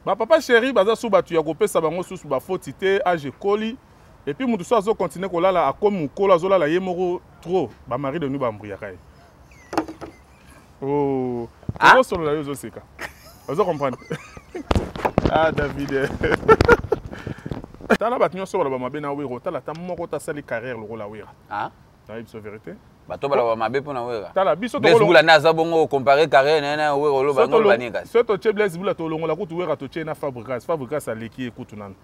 Ba papa chéri baza su bato ya kopesa bango susu bafoti te. Age ekoli, et puis moto so azocontinue kolala, akomi mokolo, azolala ye moko trop. Bamari de nuit bambriyaka ye. Oh, tozosolola, yo ozoseka, ozo comprendre. Ah David, tala, bato nyonso baloba mabe na Wera, otala ata moko tasali carrière lokola Wera. Ah? Nayebi biso vérité. Bato baloba mabe mpo na Wera. Tala biso. Blaise Bula nde aza bongo, compare carrière na ye na Wera, oloba ngo oloba nini kasi? So totie Blaise Bula, tolongola kutu Wera, totie na Fabricas. Fabricas aleki ye kutu nanu.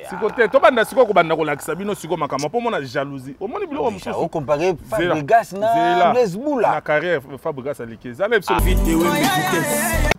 Siko te, tobanda sikoyo kobanda kolakisa bino sikoyo makambo mpo omona jalousie, omoni biloko mosusu. Ocompare Fabrigas na Blaise Bula? Na carrière, Fabrigas aleki. Ezala biso,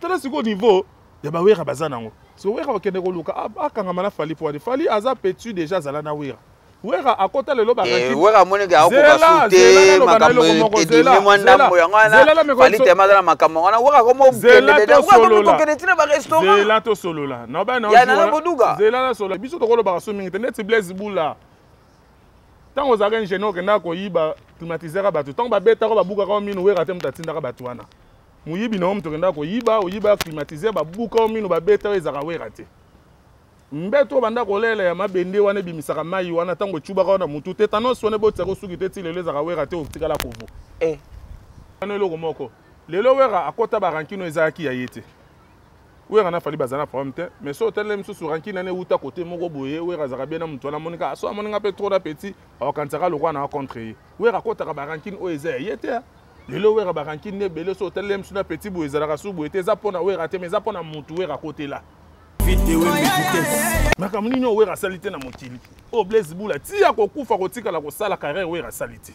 tala sikoyo niveau ya bawera baza nango. So Wera bakende koluka akangama na Fally po wana Fally aza petit déjà, azala na Wera. Wera akota lelo. Wera amoniki akokoka su te, makambo edimi mwa ndambo, yango wana Fally tema aza na makambo wana. Wera komokende ntina barestaurant. Zela tosolola. Ya nana boduga. Zela nasolola. Biso tokolobaka so mingi te. Neti Blaise Bula, ntango ozalaka ingénieur, okendaka koyiba climatiseur ya bato, ntango babetaka, babukaka mino, Wera te moto atindaka bato wana. Moyibi na yo, moto okendaka koyiba, oyiba climatiseur, babuka mino, babeta oyo, ezalaka Wera te. Mbeto oyo banda kolela ya mabende wana ebimisaka mai wana, ntango ecubaka wana motu, tétanos wana ebotisaka osuki te ti lelo, ezalaka Wera te. Otikala kovo wana eloko moko. Lelo Wera akɔta barancune oyo ezalaki ya ye te. Wera na Fally baza na problème te, mais so otaleli mosusu, rancune wana ewuta kote moko boye. Wera azalaka bien na motu wana, amonika so amoninga mpe trop na petit, akokanisaka lokwa na contre ye. Wera akɔtaka barancune oyo eza ya ye te. Lelo Wera barancune nde ebele. So otaleli mosusu na petit boye, ezalaka su boye te. Eza mpo na Wera te, mais eza mpo na motu Wera akotela. Makambo nini oyo Wera asali te na mokili oyo? Blaise Bula ti ya kokufa, kotikala kosala carrière Wera asali te.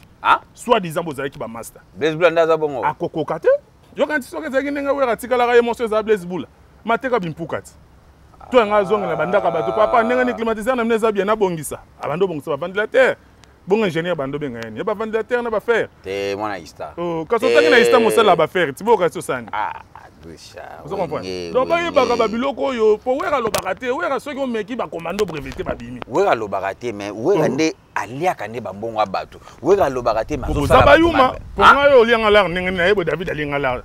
Soit disant bozalaki bamaster. Blaise Bula nde aza bongo. Akokoka te. Yoka nti soki ezalaki ndenge Wera atikalaka ye moso, ezala Blaise Bula mateka bimpuka ti to yanga azongela bandaka bato. Papa, ndenge ni climatiseur na bino eza bien, nabongisa. Abandi obongisa baventilateur bongo, ingénieur bando benga yani ya baventilateur na bafer. Te, mwana ista. Kasi otangi na ista, mosala bafer ti boyoka ti osani. Ozo comprendre? Donc bayebaka babiloko oyo po Wera alobaka te. Wera soki omeki, bacommando breveté babimi. Wera alobaka te, mais Wera nde aliaka nde bambongo ya bato. Wera alobaka te. Oza bayuma mpo ngai oyo olianga lar ndenge nini? Nayebo David alinga lar,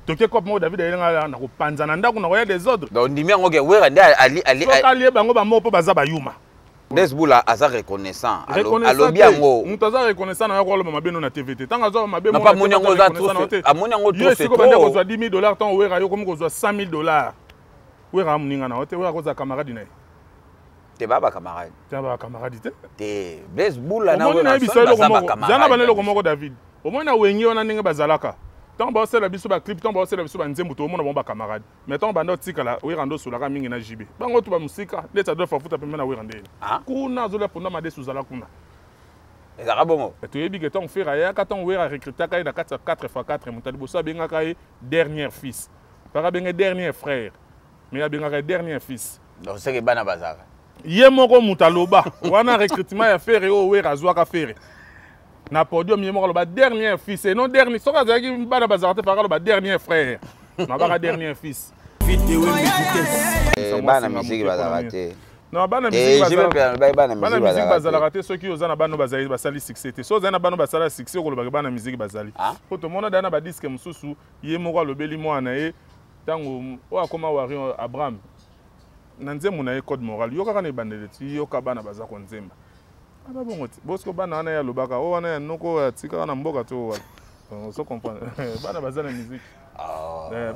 toke cope moko, David alinga lar na kopanza na ndako na koya désordre. Donc ndimi yango ke Wera nde soki alie bango bamoko mpo baza bayuma. Blaise Bula aza reconnaissant, alobi yango. Moto aza reconnaissant na yo koloba mabe no na TV te. Ntango azwa mabe, amoni yango eza trop, amoni yango trop. C'est trop. Kozwa 10 000 $, ntango Wera yo komi kozwa 100 000 $, Wera amoninga na yo te. Wera kozala camarade na ye. Te, ba bacamarade. Te, bacamarade te. Te, Blaise Bula na Wera. Nayebisa eloko moko, zala bana, eloko moko David, omoni na Wenge wana ndenge bazalaka, ntango baosala biso baclip, ntango baosala biso banzembo, toomona bango bacamarade. Mais ntango banda otikala, Wera nde osolaka mingi na JB, bango to bamusika ndeti Adolphe afuta pembe na Wera ndeni kuna azolia ponda madesu, ozala kuna. Ezalaka bongo. Toyebi ke ntango Ferre ayaka, ntango Wera recrutaka ye na kati ya 4 x 4, moto ya liboso abengaka ye dernier fils, paka abenge dernier frère, mais abengaka ye dernier fils. Donc seke bana bazalaka. Ye moko moto aloba wana, recrutement ya Ferre oyo Wera azwaka Ferre na podium, ye moko aloba dernier fils et non dernier. Soki azalaki bana bazalaka te, faka aloba dernier frère, mabaka dernier fils. Bana musique bazalaka te. Non, bana musique bazalaka te. Soki oza na bana bazali basali succès te, so ozali na bana basala succès, okolobaka bana musique bazali. Po tomona daya na badisque mosusu, ye moko alobeli mwana ye ntango oyo akoma wari Abraham na nzembo na ye Code Moral. Yo kaka na ebandeli ti yoka bana baza konzemba aba bongo ti bosiko bana wana ye alobaka o wana ya noko oyo atikaka na mboka to wana. Ozo comprendre? Bana baza na musique,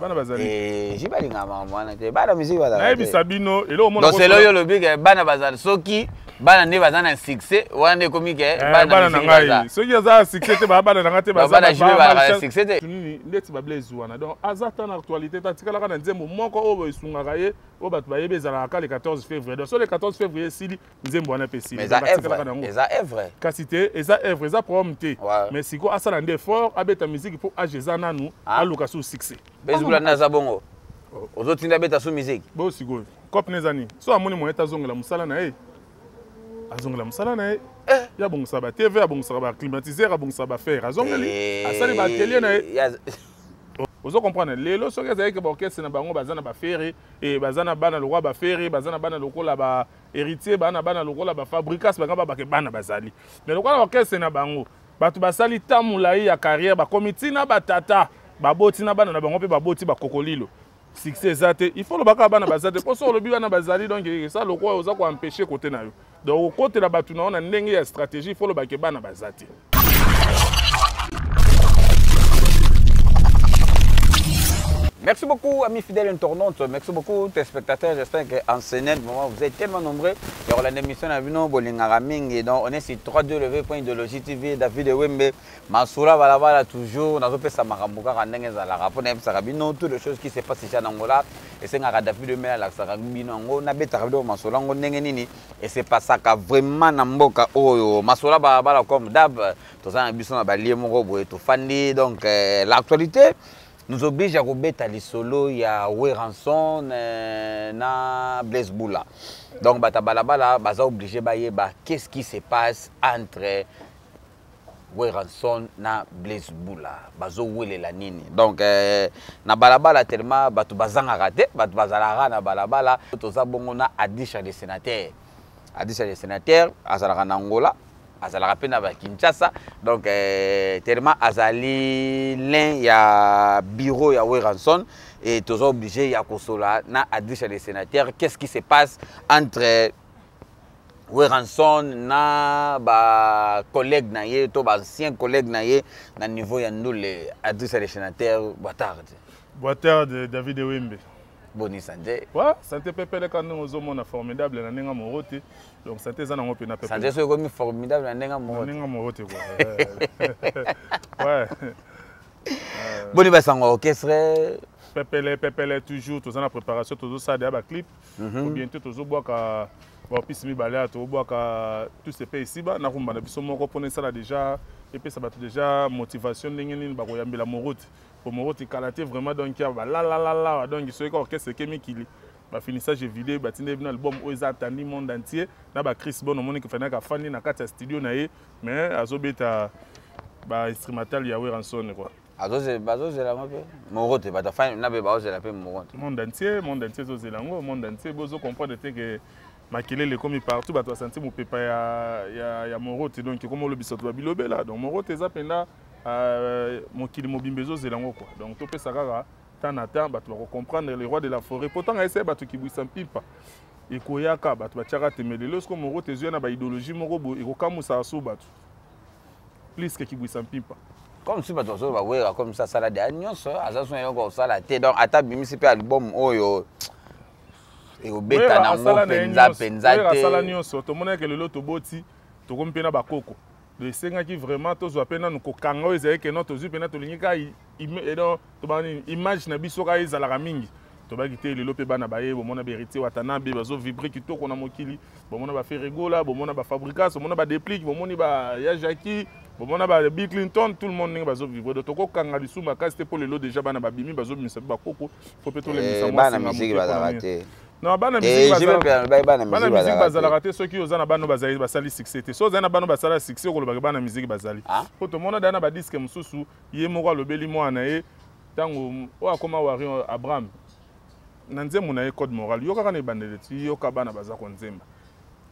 bana bazali. Ji balingaka makambo wana te, bana musique bazala. Nayebisa bino eloko moko. Donc selo oyo olobi ke bana bazala, soki bana nde baza na succès wana nde ekomi ke bana na ngai. Soki aza na succès te, baa bana na ngai te. Bana JB bazalaka na succès te. Nini ndeti bablaise wana, donc aza ta na actualité te. Atikalaka na nzembo moko oyo esungaka ye, oyo bato bayebi, ezalaka ka le 14 février. Donc so le 14 février esili, nzembo wana mpe esili. Eza œuvre. Kasi te, eza œuvre, eza problème te, mais sikoyo asala nde effort, abeta musique mpo age eza nanu, aluka su succès. Bezibula nde aza bongo, ozotinda beta su musique. Bo sikoyo cope ne eza nini? So amoni moyen te, azongela mosala na ye, azongela mosala na ye. Ye abongisaka ba TV, abongisaka baclimatiseur, abongisaka bafer, azongeli, asali baatelier na ye. Ozo comprendre? Lelo soki ezalaki baorchestre na bango baza na baFerre, baza na bana lokola baFerre, baza na bana lokola ba Héritier, baa na bana lokola baFabricas, banga babake bana bazali. Mais lokola orchestre na bango bato basali ta molai ya carrière, bakomi ntina batata, baboti na bana na bango mpe baboti bakokolilo. Succès eza te. Il faut lobaka bana baza te. Mpo soki olobi bana bazali, donc eza lokola oza koempêche kote na yo. Donc okotela bato na yo na ndenge ya stratégie, il faut lobake bana baza te. Merci beaucoup, amis fidèles internautes. Merci beaucoup, téléspectateurs. J'espère qu'en ce moment, vous êtes tellement nombreux. Il y aura l'émission à Vino Bolingara Mingi. Donc, on est sur 3W.idéologie TV, David Wembe, Masura Balabala, toujours. Nous avons fait ça, Marambuka, Randenge, Zalara. Pour nous, toutes les choses qui se passent ici en Angola. Et c'est un David Wembe, la Sarabino, Nabeta, Masura, Ndenge Nini. Et c'est pas ça qu'a vraiment Namboka, oh, Masura Balabala, comme d'hab. Tout ça, on a balié, mon tout fandi. Donc, l'actualité nous oblige à kobeta lisolo ya Werrason na Blaise Bula. Donc bata balabala baza obligé bayeba qu'est-ce qui se passe entre Werrason na Blaise Bula. Bazo welela nini. Donc na balabala tellement bato bazangaka te, bato bazalaka na balabala. Toza bongo na Adisha le sénateur. Adisha le sénateur azalaka na Angola, azalaka pe na ba Kinshasa. Donc tellement azali l'un ya bureau ya Werrason et toza obligé ya kosola na Adisha le sénateur. Qu'est-ce qui se passe entre Werrason na ba collègue na ye to ba ancien collègue na ye na niveau ya ndule? Adisha le sénateur, boa tarde. Boa tarde David Wembe. Boni santé. Ouais, santé pepele quand nous sommes formidable na nenga morote. Donc santé za nango pena pepele. Santé so ekomi formidable na nenga morote. Na nenga morote quoi. Ouais. Boni ba sango orchestre. Pepele pepele toujours toza na préparation tozo sa ba clip. Ou bientôt tozo boaka ba piste mibale to boaka tout ce pays ici ba na rumba na biso moko pona sala déjà et puis ça ba déjà motivation ndenge nini ba koyambela morote. Pour morote kalaté vraiment donc ya ba la la la la donc soki orchestre kemi kili ba finissage vidéo ba tinde bino album oyo eza attendu monde entier na ba Chris Bon omoni ke fana ka fandi na kati ya studio na ye mais azobeta ba instrumental ya Werrason quoi. Azozela bazozela ngo pe morote ba ta fani na be bazozela pe morote. Monde entier zozela ngo, monde entier bozo comprendre te que makelele ekomi partout bato basanti mopepa ya morote donc comme olobisa to babilobela donc morote eza penda mokili mobimba ezozela ngo quoi. Donc topesa kaka temps na temps bato bako comprendre le roi de la forêt pourtant essaye bato kibwisa mpimpa ekoyaka bato batiaka temele lelo siko morote ezoya na ba idéologie moko boye ekokamwisaka so bato plus que kibwisa mpimpa. Comme si bato bazo bawera comme ça salade ya nyonso aza so eloko kosala te donc ata bimisi mpe album oyo ekobeta nango mpenza mpenza te. Asala nyonso tomonaki lelo toboti tokomi mpe na bakoko. Donc esengaki vraiment tozwa mpe nanu kokanga oyo ezalaki keno tozwi mpe na tolingi kaka image na biso kaka ezalaka mingi. Tobaki te lelo mpe bana baye bomona ba héritier Watanabe bazo vibrer kitoko na mokili, bomona ba Ferregola, bomona ba Fabricas, bomona ba Déplique, bomoni ba ya Jackie, bomona ba Bill Clinton, tout le monde ndenge bazo vibrer. Donc tokokanga lisusu makasi te mpo lelo déjà bana babimi bazobimisa mpe bakoko, faut mpe tolemisa mwa Bana singa musique moke bazalaka mpona nini. te. Non, bana Eh, musique je vais bazalaka faire, bana bana musique musique bazalaka bazalaka te soki oza na bana bazali basali succès te. Soki ozali na bana basala succès okolobaka bana musique bazali. Ah. Po tomona dana ba disque mosusu ye moko alobeli mwana ye tango oyo akoma Wario Abraham na nzembo na ye code moral yo kaka na ebandeli ti yoka bana baza konzemba.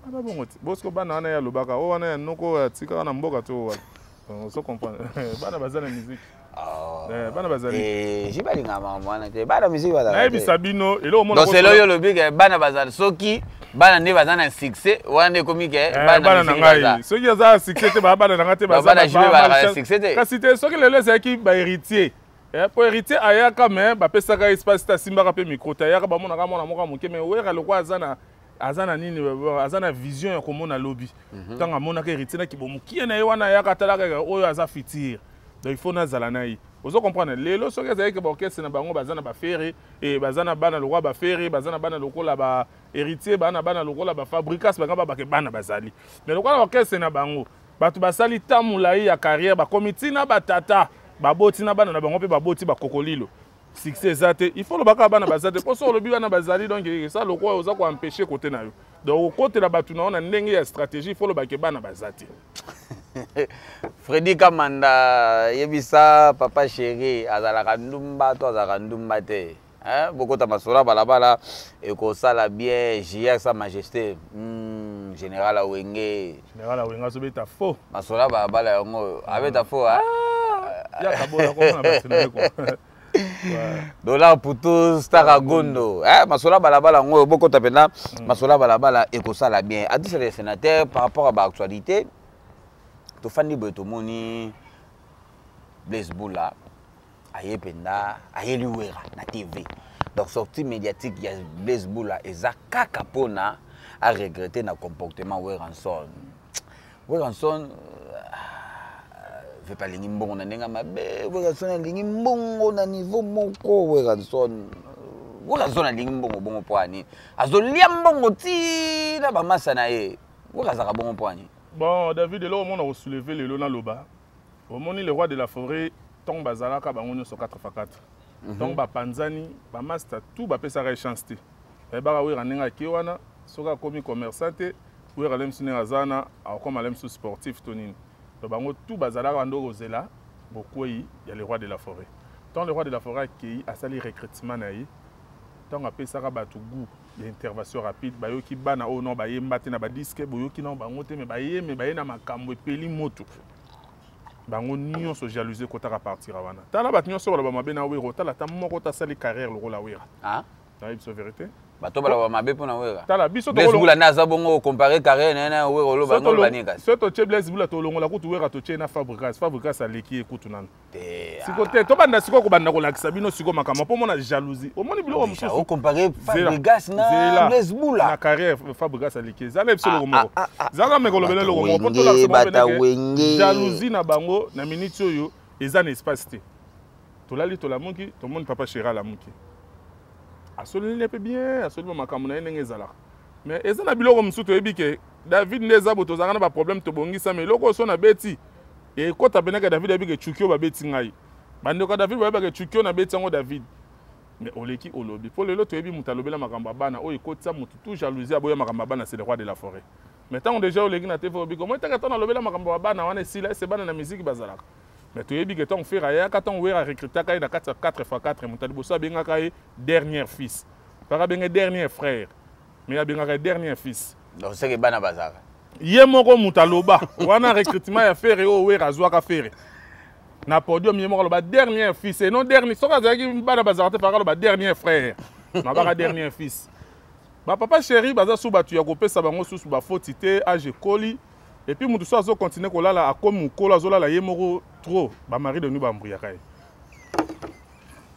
Aba bongo ti bosco bana wana ya lobaka o wana ya noko ya tikaka na mboka to wapi. Donc, ozo comprendre. Bana baza na musique. Ah. Bana bazali. Eh, j'ai pas lingama makambo wana te. Bana musique bazalaka te. Nayebisa bino, eloko mona Donc, c'est là oyo olobi ke bana bazali soki bana nde baza na succès wana nde ekomi ke Eh, bana na musique baza. ngai. Soki aza na succès te, ba bana na ngai te, Ba baza bana na JB ba bazalaka na malchance. succès te. Kasi te, soki lelo ezalaki ba héritier. Eh, po héritier ayaka, mais bapesaka espace te, asimbaka mpe micro te. Ayaka, bamonaka mwana moko ya moke, mais Wera lokola aza na, aza na nini, ba, ba, aza na vision ya komona lobi. Ntango amonaka héritier na kibomokie na ye wana ayaka, atalaka kaka oyo aza futur. Donc il faut nazala na ye. Ozo comprendre? Lelo soki ezalaki ba orchestre na bango baza na ba ferre, eh, baza na bana lokola ba ferre, baza na bana lokola ba héritier, baza na bana lokola ba fabricas, banga ba bake bana bazali. Mais lokola orchestre na bango, bato basali temps molai ya carrière, bakomi tina ba tata, baboti na bana na bango mpe baboti ba kokolilo. Succès eza te, il faut lobaka bana baza te. Mpo soki olobi bana bazali, donc eza lokola oza ko empêcher côté na yo. Donc okotela bato na yo na ndenge ya stratégie, il faut lobake bana baza te. Freddy Kamanda yebisa papa chéri azalaka ndumba to azalaka ndumba te. Hein, bokota masolo balabala ekosala bien. JR sa majesté. Général Awenge. Général Awenge azobeta faux. Masolo balabala yango abeta faux, hein? Ah, ya kabola komona bato na ye quoi. Dollar pour tous, star à gondo. Eh, masola balabala ngo bokota pena, masola balabala ekosala bien. Adresse les sénateurs par rapport à l'actualité. Tofandi boye, tomoni Blaise Bula aye mpenza, ayeli Wera na TV. Donc sortie médiatique ya Blaise Bula eza kaka mpona aregretter na comportement Werrason. Werrason vepe alingi mbongo na ndenge mabe. Werrason alingi mbongo na niveau moko. Werrason alingi mbongo bongo mpo ani azolia mbongo ti na bamasa na ye. Wera azalaka bongo mpo ani? Bon, David, eloko omona kosoulever lelo, naloba, omoni le roi de la forêt, ntongo bazalaka bango nyonso 4 x 4, ntongo bapanzani, bamaster tout bapesaka ye chance te. Bayebaka Wera ndenge ake wana, soki akomi commerçant te, Wera le mosu ndenge aza wana, akokoma le mosu sportif to nini. Donc bango tout bazalaka bando kozela bokwei ya le roi de la forêt. Ntango le roi de la forêt akei, asali recrutement na ye, ntango apesaka bato goût ya intervention rapide, bayoki bana oyo no bayemba te na badisques, boyoki nao bango te, me bayeme baye na makambo epeli moto. Bango nyonso jalousie ekotaka partira wana. Tala bato nyonso baloba mabe na Wera, otala ata moko tasali carrière lokola Wera. Nayebi biso vérité. Bato baloba mabe mpona Wera. Tala biso. Blaise Bula nde aza bongo, comparer carrière na ye na Wera, oloba ngo oloba kasi? So totie Blaise Bula, tolongola kutu Wera, totie na Fabregas. Fabregas aleki ye kutu nanu. Siko te, tobanda sikoyo kobanda kolakisa bino sikoyo makambo mpo omona jalousie. Omoni biloko mosusu. Ocomparer Fabregas na Blaise Bula? Na carrière, Fabregas aleki. Ezala biso eloko moko, zalaka meka olobela eloko moko mpo tolakisa jalousie na bango. Na minute oyo eza na espace te. Tolali, tolamuki, tomoni papa chéri alamuki, asoleli mpe bien, asoli ba makambo na ye ndenge ezalaka. Mais eza na biloko mosusu toyebi ke David nde eza bo, tozalaka na baproblème, tobongisa. Mais eloko oyo so nabeti ekota mpenaka David ayebi ke chuki oyo babeti ngai, bandeko ya David bayebaka chuki oyo nabeti yango David. Mais oleki olobi mpo lelo toyebi moto alobela makambo ya bana oyo ekotisa motu tout jalousie, aboya makambo ya bana, c'est le roi de la forêt. Mais ntango déjà oleki na TV, oyebi komo etaka ntango alobela makambo ya bana wana esila ese bana na miziki bazalaka. Mais toyebi ke ntango Ferre ayaka, ntango Wera arecrutaka ye na kati ya 4 x 4, moto ya liboso abengaka ye dernier fils, paka abenge dernier frère, mais abengaka ye dernier fils. Donc seke bana bazalaka. Ye moko moto aloba wana, recrutement ya Ferre oyo Wera azwaka Ferre na podium, ye moko aloba dernier fils et non dernier. Soki azalaki bana bazalaka te, faka aloba dernier frère, mabaka dernier fils. Bapapa chéri baza su bato ya kopesa bango susu bafoti te. Age ekoli, et puis moto so azocontinuer kolala, akomi mokolo, azolala ye moko trop, bamari de nuit bambruyaka ye.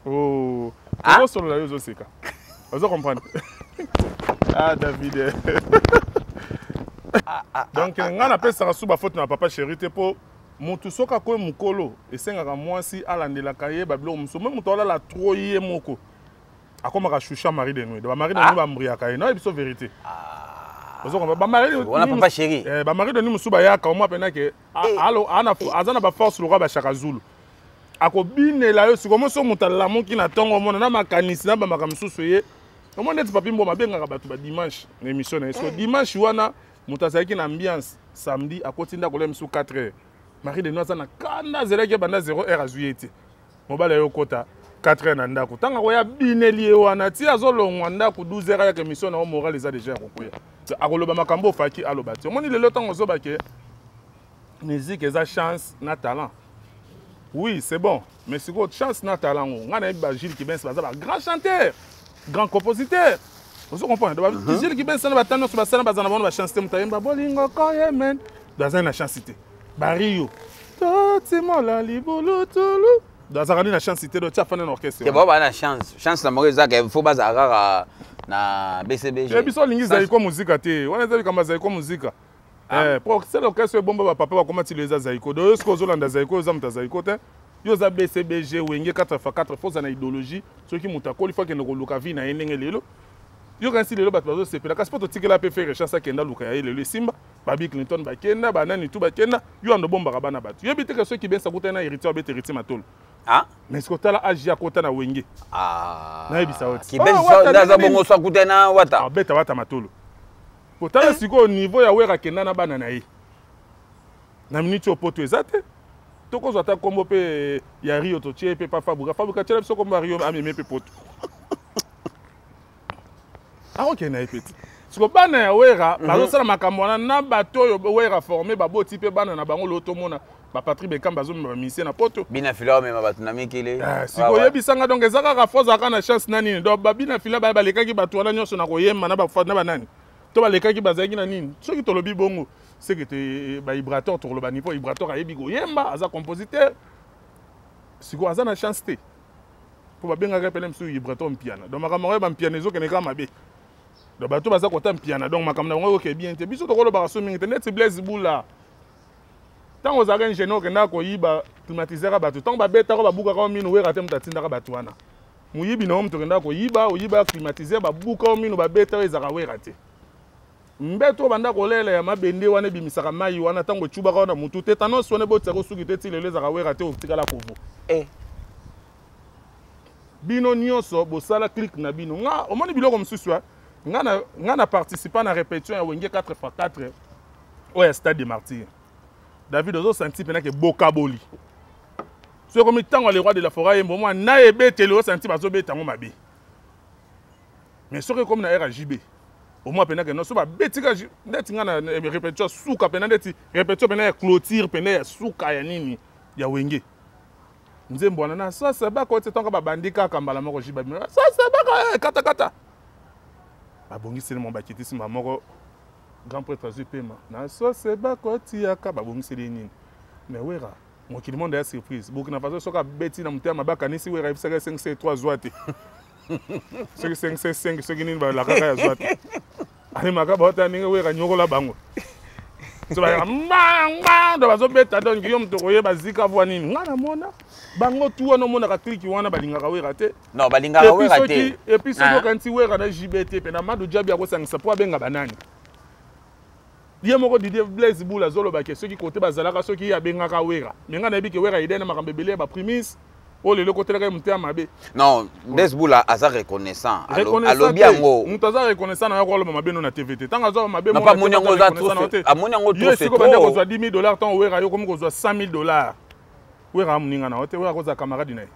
Oh, ozosolola, yo ozoseka, ozo comprendre. Ah David, donc ngai napesaka su bafoti na papa chéri te, mpo motu soki akomi mokolo, esengaka mwasi alandelaka ye babiloko mosusu. Me moto alala trop ye moko, akomaka choucha mari de nuit. Bamari de nuit bambriaka ye. Nayebi biso vérité, ozokomba bamari. Wana papa chéri. Bamari de nuit mosusu bayaka omwa mpena ke aza na baforce lokola bashaka Zulu, akobinela yo. Sikoyo moso moto alamuki na ntongo, omona na makanisi na bamaka mosusu ye. Omoni neti Papi Mboma abengaka bato badimanche na émission na ye. Siko dimanche wana moto azalaki na ambiance, samedi akoti ndako le mosusu 4 heures, mari de nuit aza na kanda, azelaki ebanda 0 heure, azwi ye te. Mobali aye okota 4 heures na ndako, ntango akoya bineli ye wana ti azolongwa ndako 12 heures, ayaka émission na yo, moral eza déjà ya kokwea, akoloba makambo ofaki aloba ti. Omoni lelo ntango ozobake musique eza chance na talent, oui, c'est bon, mais sikoyo chance na talent ngo, ngai nayebi ba Gilles Kibens baza ba grand chanteur, grand compositeur, ozo comprendre? Gilles Kibens na batano nyonso basala, baza na bango bachance te. Moto ayemba bolingo koyemen baza na chance te. Bario totimola libulutulu azalaka nde na chance te, do tia afanda na orchestre. Te, bao baa na chance. Chance na bango ezaka fo bazala kaka na BCBG. Biso olingi Zaiko muzika te, wana eza likambo ya Zaiko muzika. Po sele orchestre ebomba bapapa bakoma ti eza Zaiko. Do yo soki ozolanda Zaiko, oza moto ya Zaiko te, yo oza BCBG, Wenge 4 x 4. Fo oza na idéologie. Soki moto akoli, fo akende koluka vie na ye ndenge lelo. Yokanisi lelo bato bazosepela, kasi mpo totikela mpe Ferre chance, akenda luka ya ye. Lelo esimba, babi Clinton bakenda, banani tu bakenda. Yo ando bombaka bana bato, yoyebi te ke soki bensa kutani na héritier, abeta héritier matolo. Mais soki otala age akota na Wenge, nayebisa yo. Aza bongo, so akutani na Wata. Abeta Wata matolo. Kotala sikoyo niveau ya Wera, akenda na bana na ye na miniti oyo poto eza te. Tokozwa ata nkombo mpe ya Rio, totie mpe pa Fabrika. Fabrika tiela biso nkombo ya Rio, ameme mpe poto, akokende na ye mpe ti. Siko bana ya Wera bazosala makambo wana na bato oyo Wera forme, baboti mpe bana na bango. Lelo tomona Bapatrik Bekam bazomema bamusicien na poto. Bina Fila omema bato na mikili. Sikoyo oyebisanga, donc eza kaka fo azalaka na chance na nini? Donc babina Fila baya balekaki bato wana nyonso na koyemba na na banani to balekaki, bazalaki na nini? Soki tolobi bongo, seke te baIbrator, tokoloba ni mpo Ibrator ayebi koyemba, aza compositeur. Sikoyo aza na chance te, mpo babengaka pene mosusu Ibrator Mpiana. Donc makambo yango ya bampiana ezokende kaka mabe. Donc bato baza kota mpiana, donc makambo na bango ekoke bien te. Biso tokolobaka so mingi te. Neti Blaise Bula, ntango ozalaka ingénieur, okendaka koyiba climatiseur ya bato, ntango babetaka, babukaka mino, Wera te moto atindaka bato wana. Moyibi na yo moto okendaka koyiba, oyiba climatiseur, babuka mino, babeta, oyo ezalaka Wera te. Mbeto oyo banda kolela ya mabende wana ebimisaka mai wana, ntango ecubaka wana motu, tétanos wana ebotisaka osuki te, ti lelo ezalaka Wera te. Otikala kovo. Bino nyonso bosala clique na bino. Nga omoni biloko mosusu, nga na participa na répétition ya Wenge 4x4 oyo ya Stade de Martyr. David, ozosanti mpena ke bokaboli. Soki ekomi ntango ya le roi de la forêt ayemba, omwa na ebeteli, osanti bazobeta yango mabe. Mais soki ekomi na ère ya JB, omwa mpena ke non, so babetika ndeti nga na répétition ya suka mpena, ndeti répétition mpena ya clôture, mpena ya suka ya nini ya Wenge, nzembo wana na sasa bakoti, ntango babandi kaka mbala moko JB sasa baka katakata, babongiseli mo, bakitisi mbala moko, grand prêtre azwi pema na sose, bakotiaka, babongiseli ye nini. Mais Wera, mokili monde ya surprise, Burkina Faso soki abeti na motema mabe, akanisi Wera ayebisaka 5 c 3 zwa te, soki 5 c 5, soki nini balakaka ya zwa te, alemaka baota ndenge Wera nyokola bango. So bayaka mbangba, do bazobeta. Donc yo moto koyeba zika vwa nini. Nga namona bango tu wana, omonaka clique wana balingaka Wera te. Non, balingaka Wera te. Et puis soki okanisi Wera na JB te, mpe na Mado Diabi akosangisa mpo abenga banani, ye moko Didier Blaise Bula azolobake soki kote bazalaka, soki ye abengaka Wera. Me ngai nayebi ke Wera ide na makambo ebele ya baprimise oyo lelo ekotelaka ye motema mabe. Non, Blaise Bula aza reconnaissant, alobi yango. Moto aza reconnaissant na yo koloba mabe no na TV te. Ntango azwa mabe, amoni yango trop, c'est trop. Bande kozwa 10 000 $, ntango Wera yo komi kozwa 100 000 $, Wera amoninga na yo te, Wera kozala camarade na ye.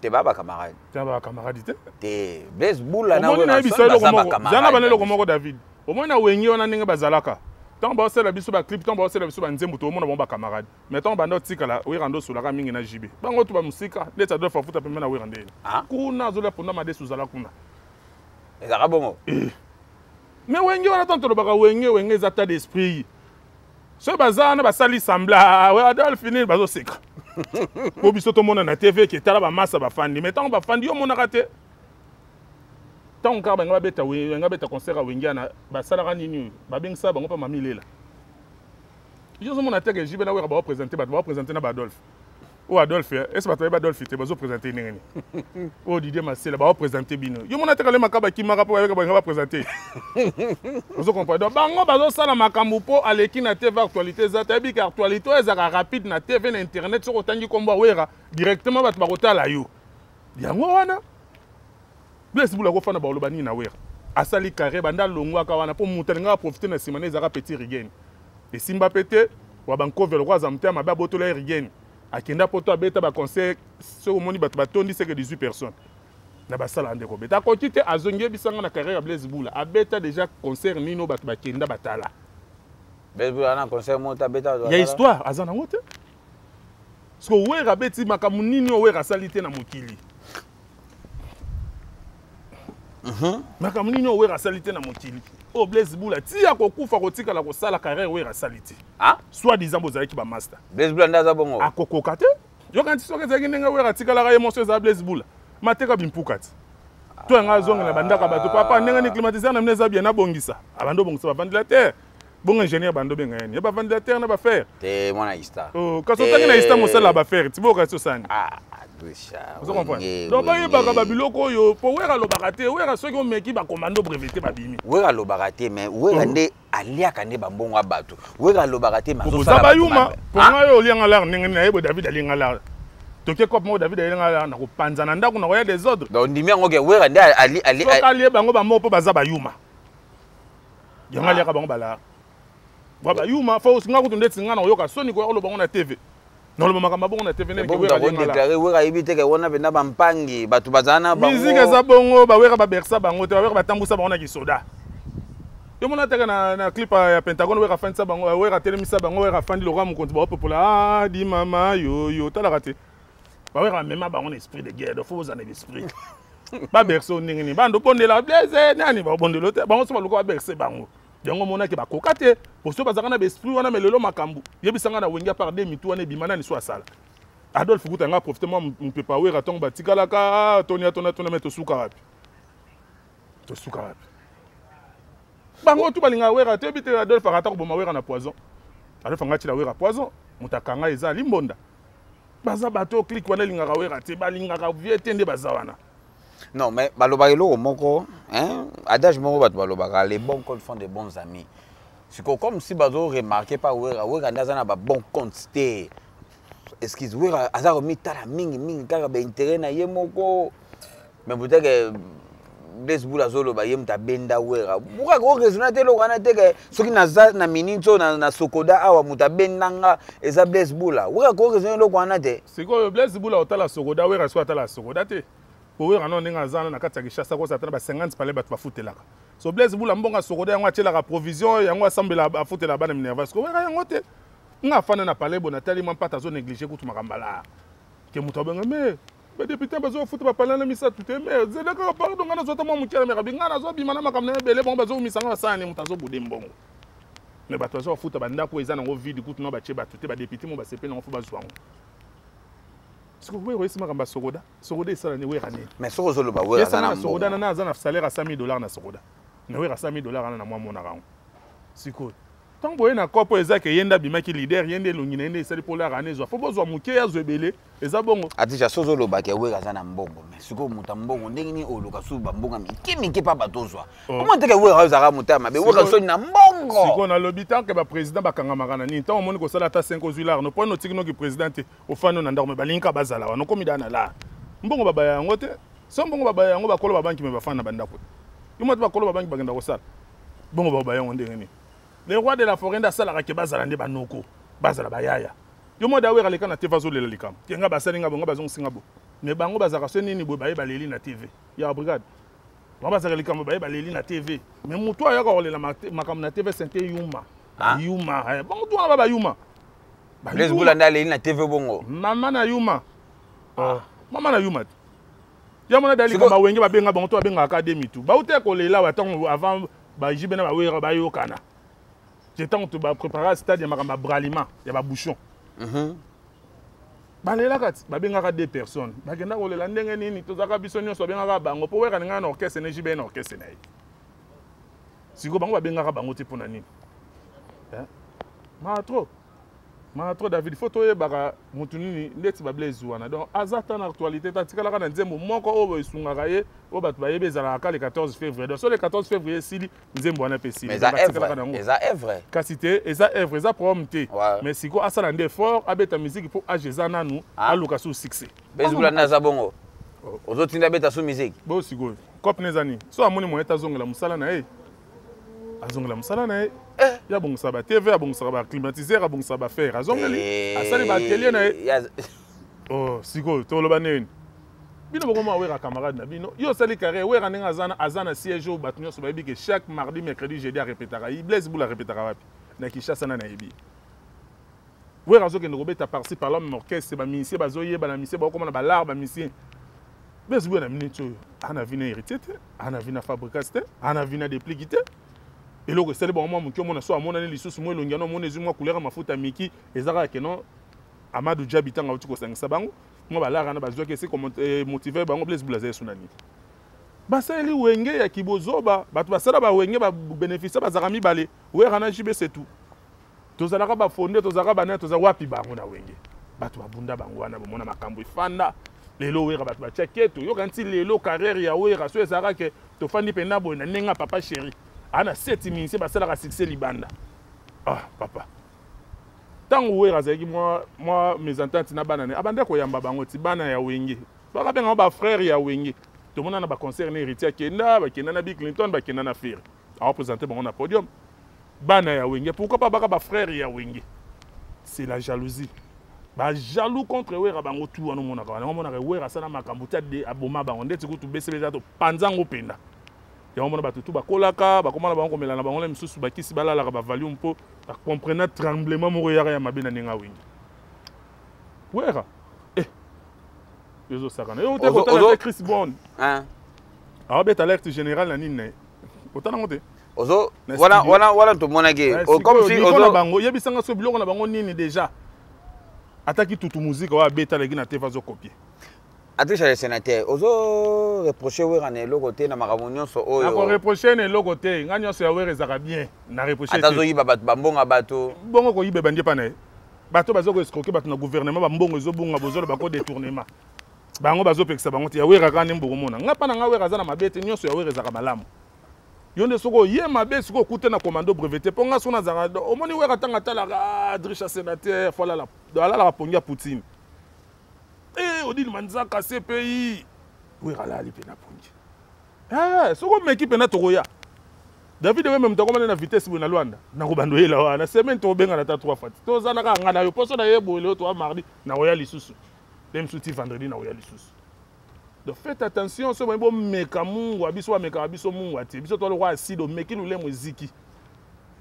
Te, ba bacamarade. Te, bacamarade te. Te, Blaise Bula na nayebisa eloko moko, zala bana, eloko moko David, omoni na Wenge wana ndenge bazalaka, ntango baosala biso baclip, ntango baosala biso banzembo, toomona bango bacamarade. Mais ntango banda otikala, Wera nde osolaka mingi na JB, bango to bamosika ndeti Adolphe afuta pembe na Wera ndeni kuna azolia ponda madesu, ozala kuna. Ezalaka bongo. Mais Wenge wana, ntango tolobaka Wenge, Wenge eza état d'esprit. Soki baza wana, basali semblant, Adolphe nini, bazoseka po biso tomona na TV ke tala bamasa bafandi. Mais ntango bafandi, yo omonaka te. Ntango kaka bango babeta, Wenge babeta concert ya Wenge wana, basalaka nini oyo babengisaka bango mpa mami lela? Yo ozomona te ke JB na Wera baoprésente bato, baoprésente na baAdolphe oyo. Adolphe ese bato bayebi Adolphe te, bazoprésente ndenge nini? Oyo Didier Masela baoprésente bino, yo mona te kale maka bakimaka mpo bayeka balinga baprésente. Ozo comprendre? Donc bango bazosala makambo mpo aleki na TV, actualité eza te. Yebi ke actualité oyo ezalaka rapide na TV, na internet, soki otangi nkombo ya Wera, directement bato bakotala yo. Yango wana Blaise Bula kofanda, baloba nini na Wera? Asali carré banda alongwaka wana mpo moto alingaka profite na nsima na ezalaka petit Rigene, esimba mpe te. Wa bankove lokola aza motema mabe, abotola ye Rigene, akenda poto, abeta baconcert. Soki omoni bato batondi, seke 18 personnes na basala ndeko beta akoki te. Azongi, yebisanga, na carrière ya Blaise Bula, abeta déjà concert nini oyo bato bakenda batala? Blaise Bula na concert moko abeta. Ya histoire aza nango te. Parce que Wera abeti makambo nini oyo Wera asali te na mokili? Makambo nini oyo Wera asali te na mokili oyo Blaise Bula ti ya kokufa kotikala kosala carrière Wera asali te? Soit disant bozalaki bamaster. Blaise Bula nde aza bongo. Akokoka te. Yoka nti soki ezalaki ndenge Wera atikalaka ye moso, ezala Blaise Bula mateka bimpuka ti to yanga azongela bandako ya bato. Papa, ndenge ni climatiseur na bino eza bien, nabongisa. Abandi obongisa baventilateur bongo, ingénieur bando benga yani ya baventilateur na bafer. Te, mwana ista. Oh, kasi otangi na ista, mosala ya bafer ti boyoka ti osani. Ozo comprendre? Donc bayebaka babiloko oyo po Wera alobaka te. Wera, soki omeki, bacommando breveté babimi. Wera alobaka te, mais Wera nde aliaka nde bambongo ya bato. Wera alobaka te. Oza bayuma mpo ngai oyo olianga lar ndenge nini nayebo David alinga lar, toke cope moko, David alinga lar na kopanza na ndako na koya désordre. Donc ndimi yango ke Wera nde ali ali. Soki alie bango bamoko mpo baza bayuma, yango aliaka bango balar bwa bayuma. Fo nga kutu ndeti nga na koyoka soni koya koloba bango na TV, naloba makambo bongo na TV. Déclaré Wera ayebi te ke wana mpenza bampangi bato bazala na bango. Musique eza bongo, bawera babersa bango te, bawera batambusa bango na kisoda. Yo mona teke na clip ya Pentagone, Wera afandisa bango, Wera atelemisa bango, Wera afandi lokola mokonzi, baopopola ah, di mama yoyo, talaka te. Bawera bamema bango na esprit de guerre, donc faut bozala na esprit. Baberse o ndenge nini? Bando bondela Blaise nani, babondela te bango, so baluka baberse bango. Yango omonaki bakoka te, poso bazalaka na baesprit wana. Me lelo makambo yebisanga na Wenge, par de mitu wana ebima, nani so asala? Adolphe kuta nga profite mwa mopepa Wera ntongo batikalaka tonia tona tona. Me tosuka wapi? Tosuka wapi? Bango tu balingaka Wera te. Oyebi te, Adolphe akata koboma Wera na poison. Adolphe anga tila Wera poison, moto akanga eza limbonda. Baza bato oyo clique wana elingaka Wera te, balingaka vie te, nde baza wana. Non, mais balobaka eloko moko, hein, adage moko bato balobaka: les bons comptes font de bons amis. Sikoyo comme si bazo remarquer pa Wera, Wera nde aza na babon compte te. Excuse, Wera aza komitala mingi mingi kaka baintérêt na ye moko, mais peut-être Blaise Bula azoloba ye moto abenda Wera. Bukaka oraisonner te eloko wana te ke soki naza na minute oyo na Sokoda awa, moto abendanga eza Blaise Bula. Wera koraisonner eloko wana te. Sikoyo Blaise Bula otala Sokoda, Wera soki atala Sokoda te, po Wera no ndenge aza na kati ya Kinshasa, kozala ta na ba 50 palais bato bafutelaka. So Blaise Bula mbongo Sokoda yango atielaka provision, yango asambela, afutela bana minerva. Sikoyo Wera yango te. Nga afanda na palais bo, natali mwa mpata azo négliger kutu makambo ala ke moto abenga me badéputé bazofuta bapalais na misato te. Me zela kaka, pardon, nga nazwa ta mwa moke na mekabi, nga nazobima na makambo na ebele, bango bazomisanga basala ni moto azobude mbongo. Me bato bazofuta bandako eza nango vide, kutu no batie bato te. Badéputé mo basepeli nango, fo bazwa yango. Sikoyo Wera oyesi makambo ya Sokoda. Sokoda esala ni Wera nini? Mais soki ozoloba Wera aza na Sokoda nana aza na salaire ya 100 000 $ na Sokoda, mais Wera 100 000 $ wana na mwa monaka yango. Sikoyo ntango boye na kopo eza ke ye nde abimaki leader, ye nde elongi na ye nde esali mpo lara wana ezwa, fo bozwa moke, azwa ebele, eza bongo. Atija, so ozolobaka Wera aza na mbongo, mais sikoyo moto ya mbongo ndenge nini oluka susu bambongo ya mike mike mpa bato ozwa? Omoni teke Wera ozalaka motema mabe? Wera soni na mbongo. Sikoyo nalobi, tant que baprésident bakangamaka na nini? Ntango omoni kosala ata 5, ozwi lar no mpo otiki noki président te, ofandi na ndako, me balingi kaka bazala wana. Okomi daa na lar, mbongo babaya yango te. So mbongo babaya yango, bakolo babanki me bafandi na bandako te. Yo moto bakolo babanki bakenda kosala bongo, babaya yango ndenge nini? Le roi de la forêt nde asalaka ke bazala nde banoko, bazala bayaya. Yo moko Wera aleka na TV, azolela likambo ke nga basali nga bo, nga bazongisinga bo. Me bango bazalaka so nini boye, baye baleli na TV ya brigade, bango bazalaka likambo, baye baleli na TV. Me motu ayaka kolela makambo na TV sente yuma. Yuma bango tu wana ba bayuma. Blaise Bula nde aleli na TV bongo? Mama na yuma, mama na yuma te. Ya mona dali bawenge babenga bango to babengaka ka de mitu bauta kolela wa ntango avant baJB na baWera bayokana te, ntango to baprépara stade ya makambo ya Bralima ya babouchon, balelaka ti babengaka deux personnes, bakenda kolela ndenge nini tozalaka biso nyonso. Babengaka bango mpo Wera ningai na orchestre na JB na orchestre na ye. Sikoyo bango babengaka bango te mpo na nini? Maa trop, maa trop. David, faut toyebaka motu nini ndeti baBlaise wana. Donc aza ta na actualité te, atikalaka na nzembo moko oyo esungaka ye, oyo bato bayebi, ezalaka ka le 14 février. Donc so le 14 février esili, nzembo wana mpe esili. Atikalaka nango. Eza œuvre. Kasi te, eza œuvre, eza problème te. Mais sikoyo asala nde effort, abeta musique mpo age eza nanu, aluka su succès. Blaise Bula nde aza bongo, ozotinda abeta su musique? Bo sikoyo cope ne eza nini? So amoni moyen te, azongela mosala na ye, azongela mosala na ye. Ye abongisaka ba TV, abongisaka baclimatiseur, abongisaka bafer, azongeli, asali baatelier na ye. Oh, sikoyo toloba nini? Bino bokoma Wera camarade na bino. Yo osali carrière, Wera ndenge aza na siège oyo bato nyonso bayebi ke chaque mardi, mercredi, jeudi arepetaka. Blaise Bula arepetaka wapi na Kinshasa? Na nayebi Wera azokende kobeta par-ci par-là, même orchestre, bamusicien bazoyeba na musicien, bakokoma na balare bamusicien. Blaise Bula na minute oyo ana vi na Héritier te, ana vi na Fabricas te, ana vi na Depliki te. Eloko esali bango mwa moke, omona so amonani lisusu mwa elongi yana, omona ezwi mwa couleur ya mafuta miki, eza kaka keno Amadou Djabi ntango auti kosangisa bango mwa balara wana, bazwaki esi motive bango. Blaise Bula aza yesu na nini? Basaleli Wenge ya kibozoba. Bato basala bawenge babénéficie bazalaka mibale, Wera na JB, c'est tout. Tozalaka bafonde, tozalaka banani, toza wapi bango na Wenge? Bato babunda bango wana, bomona makambo efanda lelo. Wera bato batia keto, yoka nti lelo carrière ya Wera so ezalaka ke tofandi mpenza boye na ndenge ya papa chéri aa na sept ministre basalaka succès libanda. Ah papa, ntango Wera azalaki mwa mésentente na bana na ye, abanda koyamba bango ti bana ya Wenge, bakabenga bango bafrère ya Wenge. Tomona na baconcert na Héritier, akenda, bakenda na Bill Clinton, bakenda na Ferre, aoprésente bango na podium, bana ya Wenge. Pourquoi pas baka bafrère ya Wenge? C'est la jalousie, bajaloux contre Wera bango tu wana. Omonaka wana, omonaka Wera asala makambo ti aboma bango ndeti kutu besebe eza topanza yango mpenza. Yango mona bato tu bakolaka, bakoma na bango komela na bango na misusu bakisi, balalaka bavalium mpo bacomprena tremblement moko eyaka ya mabe na ndenge awingi Wera. Eh, ezosakana yo te kotala te. Chris Brown aobeta alerte générale na nini na ye, otala yango te? Ozo wana wana wana tomonaki comme si ozo na bango. Yebisanga so biloko na bango nini déjà ataki tutu muzika oyo abetalaki na te, azokopie. Atricha le sénateur, ozo reproche Wera na eloko te na makambo nyonso oyo? Nakoreproche na eloko te. Ngai nyonso ya Wera ezalaka bien, na reproche. Ata azoyiba bato, bambonga bato. Bongo koyiba ebandi epa na ye. Bato baza koescroquer bato na gouvernement, bambongo ezobunga, bozoloba ko détournement, bango bazopekisa bango te. Ya Wera kaka nde mbokomona nga mpa na nga, Wera aza na mabe te. Nyonso ya Wera ezalaka malamu. Yo nde soki oye mabe, sikoyo okute na commando breveté. Mpo nga so nazalaka, omoni Wera ntango atalaka Drisha sénateur, fo alala, alalaka pongi ya Poutine. E Odile Manzaka CPI, Wera alali mpe na pongi. Soki omeki mpena, tokoya. David Wembe, moto akomana na vitesse boye na Lwanda, nakobanda oyela wana semaine, tokobengana ata trois fois. Toza kaka nga na yo. Poso na ye boye, lelo toa mardi, nakoya lisusu nde mosusu ti vendredi, nakoya lisusu. Donc faites attention. So boye bomeka mungwa, biso bamekaka biso mungwa te. Biso toa acide, omeki lolemo eziki.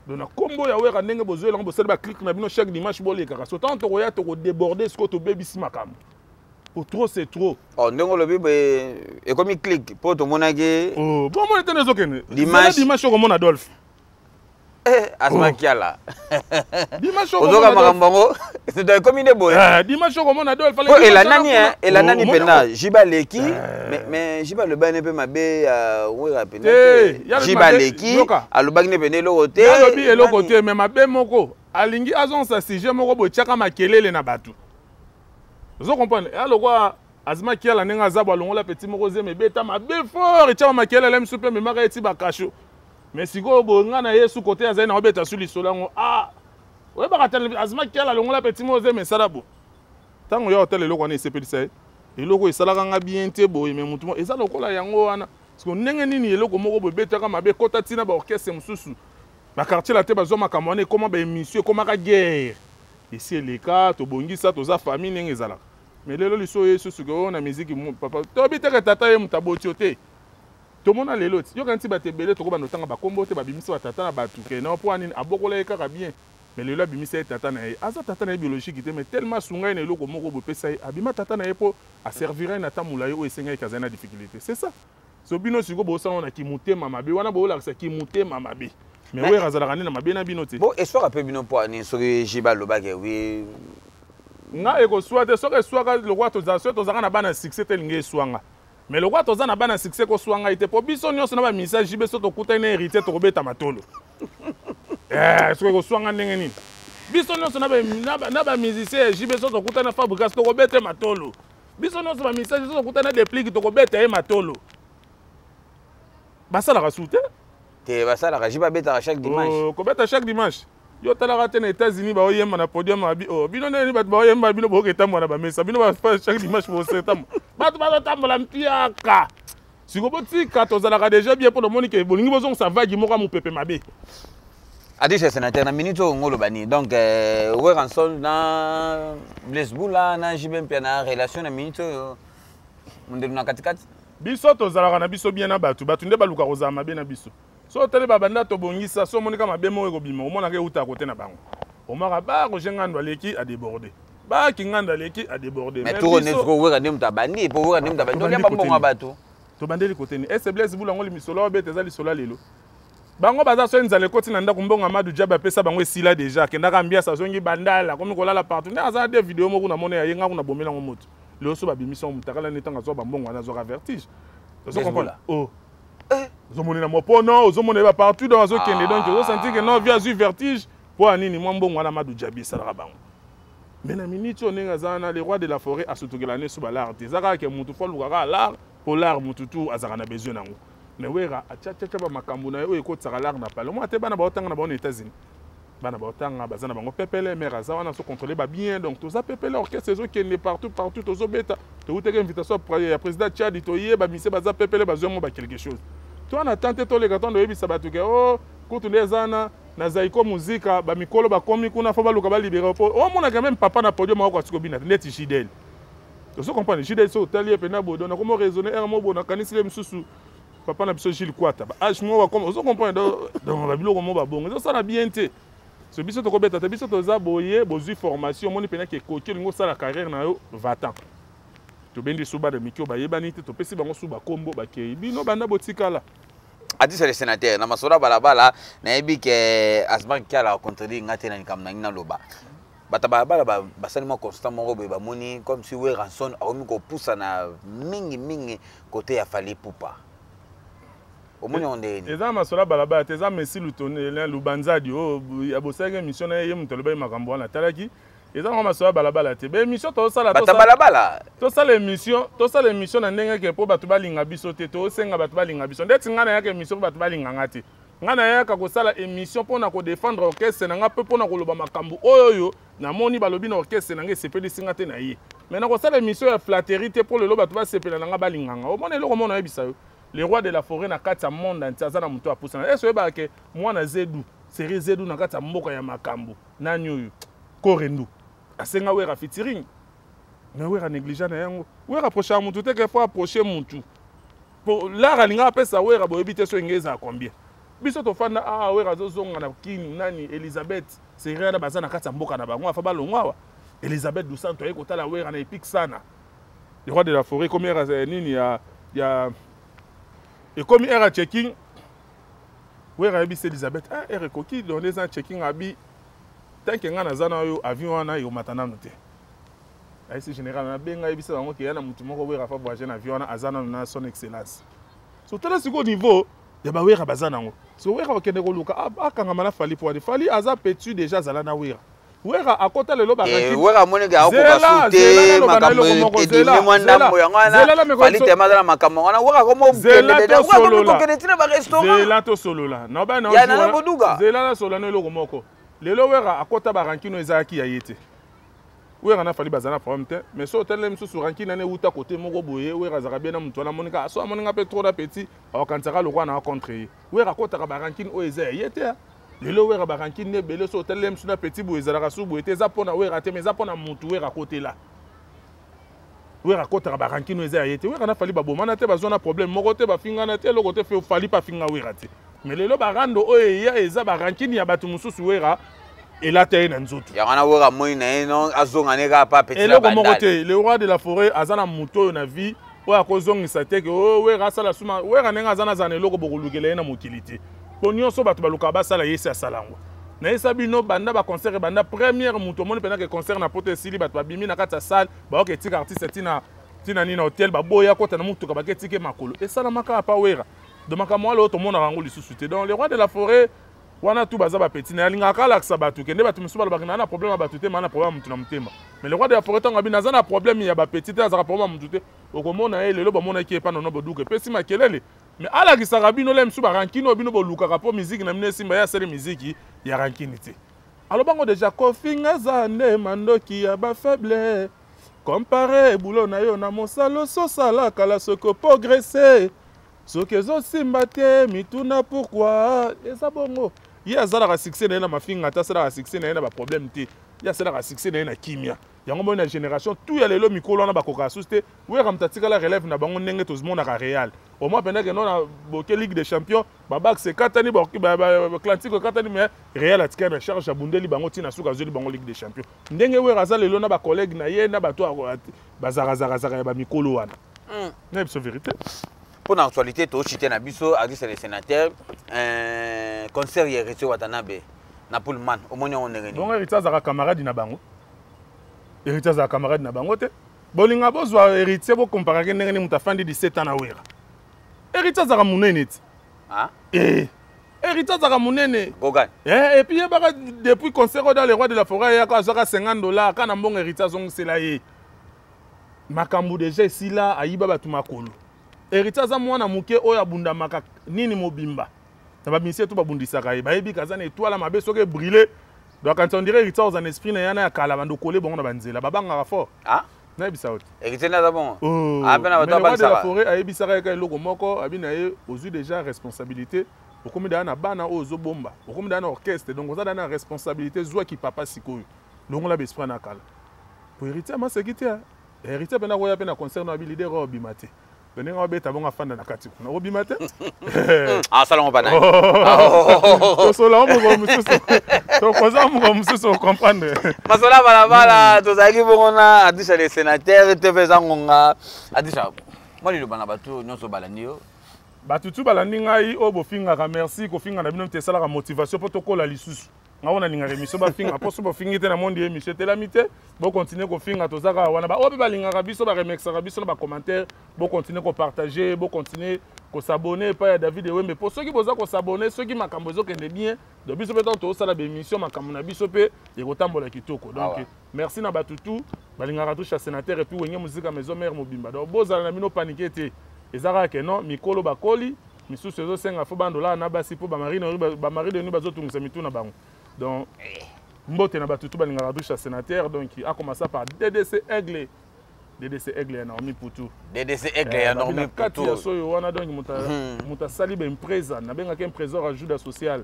Donc na nkombo ya Wera, ndenge bozoyelango, bosali baclique na bino chaque dimanche, bolekaka. So ntango tokoya, tokodéborde. Sikoyo tobebisi makambo po trop c'est trop. Oh, ndenge olobi boye, ekomi clique mpo tomonaki. Oh, bomona te ezokende. Dimanche, dimanche okomona Adolphe. Eh, Asma Kiala. Dimanche ozoka makambo yango, ekomi nde boye. Dimanche okomona Adolphe. Po elandani, elandani mpenza. Jiba aleki, mais Jiba alobaki ne mpe mabe ya Wera mpenza te. Jiba aleki, alobaki ne mpenza eloko te. Alobi eloko te, mais mabe moko alingi azongisa sujet moko boye, tiaka makelele na bato. Ozo comprendre ya lokwa Azima Kiala, ndenge aza bo, alongola petit moko zeme, ebeta mabe fort, etiaka makelele misu mpe ememaka ye ti bakasho. Mais sikoyo boye, ngai na ye su kote azali na obeta su lisolo yango. Ah, oyebaka te Azima Kiala alongola petit moko zeme, esala bo. Ntango ya otala eloko wana, esepelisa ye. Eloko esalaka nga bien te boye, mais motu eza lokola yango wana. Parce ndenge nini eloko moko boye ebetaka mabe, ekota ntina baorchestre mosusu, baquartier la te, bazwa makambo wana, ekóma baémission, ekómaka guerre. Esi eleka, tobongisa, toza famille ndenge ezalaka. Mais lelo liso oyo esusu ke oyo na miziki, papa, toyebi teke tata ye moto aboti yo te. Tomona lelo ti yoka nti bato ebele, tokobanda otanga bakombo te, babimisi batata na bato ke na mpo nini abokola ye kaka bien. Mais lelo abimisa ye tata na ye, aza tata na ye biologique te, mais tellement asunga ye na eloko moko boye, epesa ye abima tata na ye, mpo aservira ye na ta molai oyo esengaki azali na difficulté. C'est ça. So bino sikoyo bosala na kimutema mabe wana, boolakisa kimutema mabe, mais Wera azalaka nde na mabe na bino te. Bo eswaka mpe bino mpo ani soki Jiba alobaki wi? Nga ekoswa te. Soki eswaka, lokola tozala, soki tozalaka na bana succès te, elingi eswanga. Mais lokola toza na bana succès, koswa ngai te, mpo biso nyonso na bamisa JB, so tokutani na héritier, tokobeta matolo. Soki ekoswanga ndenge nini? Biso nyonso na bamusicien ya JB, so tokutani na Fabricas, tokobeta matolo. Biso nyonso bamisa, so tokutani na Deplique, tokobeta ye matolo. Basalaka su te. Te, basalaka. JB abetaka chaque dimanche. Oh, kobeta chaque dimanche, yo otalaka te? Na États-Unis baoyemba na podium abi. Oh, bino ndenge bato baoyemba, bino bokoki etambola na bamesa. Bino chaque dimanche bosetambola, bato bazotambola mpiaka. Siko botika, tozalaka déjà bien. Mpo tomoni ke bolingi bozongisa vague moko ya mopepe mabe. Adisha sénateur, na minute oyo ngoloba nini? Donc Werrason na Blaise Bula na JB Mpia na relation na minute oyo, mondelo na katikati? Biso tozalaka na biso bien na bato. Bato nde baluka kozala mabe na biso. So otali, babanda tobongisa. So omonika mabe moko ekobima, omonaka eutaka kote na bango. Omaka ba Roger Ngando aleki, adéborde, baki Ngando aleki, adéborde. Mais toko nde sikoyo Wera nde moto abandi, po Wera nde moto abandi olia bambongo bato. Tobandeli kote ni ese Blaise Bula yango lisolo obeta, eza lisolo ya lelo. Bango baza so nzala ekoti na ndako, mbongo Amadou Diaby apesa bango esila déjà, akendaka ambiance, azongi Bandala, akomi kolala partout. Nde aza de video moko namoni ya ye, nga kuna bomela yango moto. Lelo so babimisi yango, motakala nde ntango azwa bambongo wana, azwaka vertige. Ozo comprendre? Oh, ozomonela mopono, ozomona ye bapartout, donc azokende. Donc ozosentir ke non, vie azwi vertige. Mpo ya nini? Mwa mbongo wana Amadou Diaby esalaka bango. Mais na minute oyo, ndenge aza wana, le roi de la forêt asutokela ne so balare te. Eza kaka ke mutu fo alukaka l'art, mpo l'art mutu tu azalaka na besoin nango. Mais Wera atiatiatia bamakambo na ye oyo ekotisaka l'art na pale. Omona te, bana baotanga na bango na États-Unis, bana baotanga, baza na bango pepele. Mare aza wana, azocontrôle babien. Donc toza pepele, orchestre ezokende partout partout, tozobeta. Toutaki invitation ya président Tchadi, toyeba mise baza pepele, bazwi yango ba quelque chose. To wana tan te, toleka ntango toyebisa bato ke o kutu nde eza na na Zaiko Muzika, bamikolo bakomi kuna, fo baluka balibere. Po omonaka même papa na podium akoka siko bina te neti Jidel. Ozo comprendre? Jidel, so otali ye mpena boye, donc nakomi raisonner ere mo boye, nakanisi le mosusu. Papa na biso Gilles Kwata, ba âge moko bakoma, ozo comprendre donc ba biloko moko babongo ezosala bien te. So biso tokobeta te, biso toza boye, bozwi formation, omoni mpenza ke ekoki, olingi osala carrière na yo, va-t'en. Tobendi su bana mike oyo bayebani te, topesi bango su bakombo, bakei. Bino banda botikala. Atisa le sénateur na masolo ya balabala, nayebi ke Asbak Kiala contredire nga te na likambo na ngai naloba. Bato ya balabala basali mwa constat moko boye, bamoni comme si Werrason akomi kopusana mingi mingi côté ya Fally Ipupa. Omoni yango ndenge nini? Eza masolo ya balabala te, eza Messi Lutonela Lubanzadi oyo abosalaki émission na ye, ye moto alobaki makambo wana atalaki. Eza nango masolo ya balabala te. Ba émission tozosala, Bato ya balabala. Tosala émission, tosala émission na ndenge ke mpo bato balinga biso te, tosenga bato balinga biso. Ndeti ngai nayaka émission mpo bato balinga nga te. Ngai nayaka kosala émission mpo na kodefendre orchestre na nga mpe mpo na koloba makambo oyo oyo namoni balobi na orchestre na nga esepelisi nga te na ye. Mais nakosala émission ya flatterie te mpo lelo bato basepela na nga balinga nga. Omona eloko moko nayebisa yo. Le roi de la forêt na kati ya monde entier aza na moto apusana. Est-ce oyebaka ke mwana Zedu, série Zedu na kati ya mboka ya makambo nani oyo Korendu asenga Wera featuring, mais Wera négligent na yango. Wera approche ya mutu te ke faut approcher mutu po lar alinga apesa Wera, boyebi te so enge ezala combien. Biso tofanda ah Wera azozonga na Kin, nani Elizabeth série wana baza na kati ya mboka na bango afa balongwa awa. Elizabeth dos Santos aye kotala Wera na Epic Sana. Le roi de la forêt ekomi era nini ya ya ekomi era checking. Wera ayebisi Elizabeth ah era ekoki donc eza checking abi tant que nga naza na yo avion wana ekomata nanu te. Ayebisi général na benga ayebisa bango ke ya na mutu moko Wera fa voyager na avion wana aza nanu na son excellence. So tala sikoyo niveau ya ba Wera baza nango. So Wera okende koluka akangama na Fally po wana Fally aza petit déjà azala na Wera. Wera akota lelo ba eh, Wera amoni ke akoka su te makambo edimi mwa ndambo yango wana Fally tema aza na makambo wana Wera akomi okende deja Wera akomi kokende tina ba restaurant. Zela tosolola na ba na ya na boduga. Zela na solola na eloko moko. Lelo Wera akota ba rankino ezalaki ya ye te. Wera na Fally bazala na problème te, mais so otaleli mosusu rankine ane euta kote moko boye, Wera azalaka bien na moto wana amoni kaka so amoni nga mpe trop na petit akokanisaka lokola na contre ye. Wera akotaka ba rankine oyo eza ya ye te. Lelo Wera ba rankine ne ebele so otaleli mosusu na petit boye ezalaka su boye te, eza mpo na Wera te, mais eza mpo na motu Wera akotela. Wera akotaka ba rankine oyo eza ya ye te. Wera na Fally babomana te, bazwa na problème moko te, bafingana te, eloko te, Fally mpe afinga Wera te. Mais lelo barando oyo eya eza ba rankine ya bato mosusu Wera elata ye na nzoto. Yango wana Wera amoni na ye non azonga ne kaka pa petit na eloko moko te. Le roi de la forêt aza na moto oyo na vie oyo akozongisa te ke oh, Wera asala suma. Wera ndenge aza nazala na eloko bokolukela ye na mokili te, po nyonso bato balukaka basala ye esi asala yango. Nayesa bino banda ba concert banda première moto omoni mpenza ke concert na poto esili, bato babimi na kati ya salle bayoka etika artiste tina tina nini na hotel, baboya kota na motuka bake etike makolo esalamaka apa Wera. Donc makambo wana oyo tomonaka yango lisusu te. Donc le roi de la forêt wana tu baza ba petit na alingaka alakisa bato kende bato mosusu balobaka na na problème ya bato te, ma na problème ya motu na motema. Mais le roi de la forêt ntango abi naza na problème ya ba petit te, azalaka problème ya motu te. Okomona ye lelo bamonaki ye epa nono boduka epesi makelele, mais alakisaka bino le mosusu barankine oyo bino bolukaka mpo miziki na bino esimba, ye asali miziki ya rankine te. Alobango deja kofinga eza nde mandoki ya ba faible, compare boulot na yo na mosala ososala kala soki oprogresse soki ezosimba te mituna pourquoi eza bongo. Ye azalaka succès na ye na mafinga te, asalaka succès na ye na baproblème te, ye asalaka succès na ye na kimia. Yango moi na génération tout ya lelo mikolo wana bakokaka susu te. Wera moto atikala relève na bango ndenge tomonaka Real au moins pendant que non na boke Ligue des Champions babax ekatani, Atlantique ekatani, mais Real atikali na charge abundeli bango ntina suka azweli bango Ligue des Champions. Ndenge Wera aza lelo na bacollègue na ye na bato bazarazakazaka ya bamikolo wana. Na biso vérité. Pour l'actualité, tochite na biso artiste le sénateur concert ya Héritier Watanabe na Pullman omoni yango ndenge nini? Bongo Héritier azalaka camarade na bango. Héritier azalaka camarade na bango te. Bolinga bozwa Héritier bokomparake ndenge nini moto afandi 17 ans na Wera. Héritier azalaka monene ti. Ah? Eh. Héritier azalaka monene. Gogan. Eh, et puis yebaka depuis concert oyo dans le roi de la forêt ayaka azwaka $50 kaka na mbongo Héritier azongisela ye. Makambo déjà esila ayiba bato makolo. Héritier aza mwana moke oyo abundamaka nini mobimba. Na ba musiciens tout babundisaka ye. Bayebi kaza na étoile mabe soki brûlé. Donc quand on dirait Héritier aza na esprit na yana ya kala bando kole bongo na banzela babangaka fort. Ah? Nayebisa yo te. Héritier naza bongo. Oh. Ah, pe na bato Mais le roi de la abangisaka. forêt ayebisaka ye kaka eloko moko abi na ye ozwi déjà responsabilité, okomi deja na bana oyo ozobomba, okomi deja na orchestre, donc oza deja na responsabilité, zwaki papa sikoyo. Longola ba esprit na kala. Po Héritier amaseki te. Héritier mpe nakoya mpe na concert na abi leader oyo abima te. Ndenge abeta bongo, afanda na kati kuna, obima te. Asalango pa nani? Tosola mokolo mosusu, tokoza mokolo mosusu, ocomprendre. Masola balabala, tozalaki bongo na Adisha le sénateur. TV eza ngonga. Adisha, mwa liloba na bato nyonso balandi yo. Bato tu balandi ngai, oyo bofingaka, merci. Kofinga na bino te, esalaka motivation mpo tokola lisusu. Ngai oyo nalingaka émission bafinga, mpo so bofingi te na mondi, émission etelami te. Bocontinue kofinga, toza kaka wana. Baoyo mpe balingaka biso, baremexaka biso na bacommentaire. Bocontinue kopartage, bocontinue kos'abonner epai ya David Ewembe, mpo soki boza kos'abonner, soki makambo ezokende bien, donc biso mpe ntango tozosala baémission, makambo na biso mpe ekotambola kitoko. Donc merci na bato tu balingaka Touche Sénateur et puis Wenge Musica Maison Mère mobimba. Donc bozala na bino panique te, eza kaka ke non, mikolo bakoli misusu ezosenga fo bandolaa na basi, mpo bamari de nuit bazotungisa mitu na bango. Donc mbote na bato tu balingaka Touche Sénateur. Donc à commencer par DDC Aigle, DDC Aigle ya Naomi Putu. DDC Aigle ya Naomi Putu kati ya soyo wana. Donc moto asali baempresa, nabengaki imprésor ya juda social.